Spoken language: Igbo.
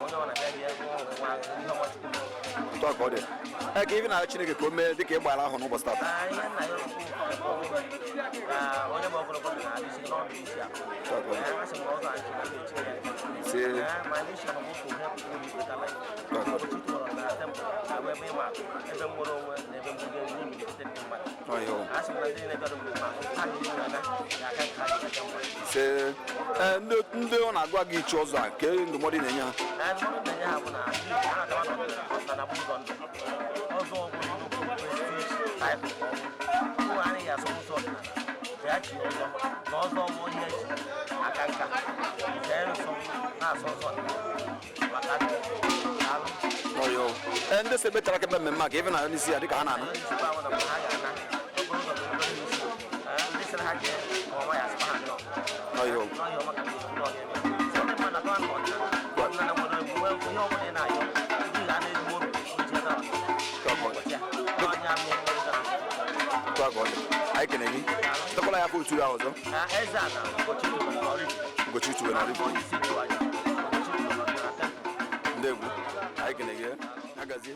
Onye ọ na-abịa bịa nwa ihe ọma Chukwu mere. Otu a ka ọ dị. Ee, ka ife na Chineke ka o mee dịka ị gbara ahụ n'ụbọchị tata. Ka ihe nna ya Chukwu ka onye bụ ogologo ndụ na-adịzi n'ọdụ isi a. Otu a ka ọ dị. Ee, asị m na ọzọ anyị chiri na echi ya. Ise. Ee, ma ndị isi ọgbọ otu ihe kwuru ikpeta lai. Ụbọchị tụrụ na temple abụ ebe ịma atụ, ebe nwere onwe na ebe mgbuge n'imikite ndị mmadụ. Ọ ihe ọ. Asị m na ndị na-ebịara mmemme a, ha ga-eji na ga-aka nke ha ga-aka mma. Ise. Ee, ndị ọ na-agwa gị ichi ọzọ a, ka ndụmọdụ ị na-enye ha? Ee, ndụmọdụ na-enye ha bụ na ndị Igbo, ha na-atawa n'ọdịnala bụ ụzọ ndụ. Ọzọ bụ nnukwu prestige title ka ọ bụ. Ụmụ anaghị asọ ụzọ ọdịnala. Bịa chi ọzọ na ọzọ bụ onye eji aka nka. Jee nsọ na-asọ nsọ ọdịnala maka ndụ. Daalụ. Ọ ihe ọ. Ee, ndị si ebe tara aka ebe mmemme a, ka ife na n'isi ya dịka ha na-ana. Onye isi ahụ na mgbe ha ga-ana okporo ụzọ bụ obere isi. Ee, ndị sịrị ha jee ka ọma ya asịkwa ha nnọọ. Ọ ihe ọ. N'ọhịa ọma ka ndị ndị ọ ga-eme. Sị ndị mmadụ atọwa nke ọdịnala. Ọdịnala nwere emume ihe ọbụla ị na-ayọ. Ndị ga na-ezigbo obi uche na ụbọchị a. Onye ahụ nwere ụzọ. Otu a ka ọ dị. Anyị kene gị. Chetakwala ya afọ otu ya ọzọ. Na eze ala Ugochi tubelu na Oraifite. Ugochi tubelu na Oraifite. Onye isi nchụaja Ugochi tubelu na temple. Ndegwu. Anyị kene gị. Ya gazie.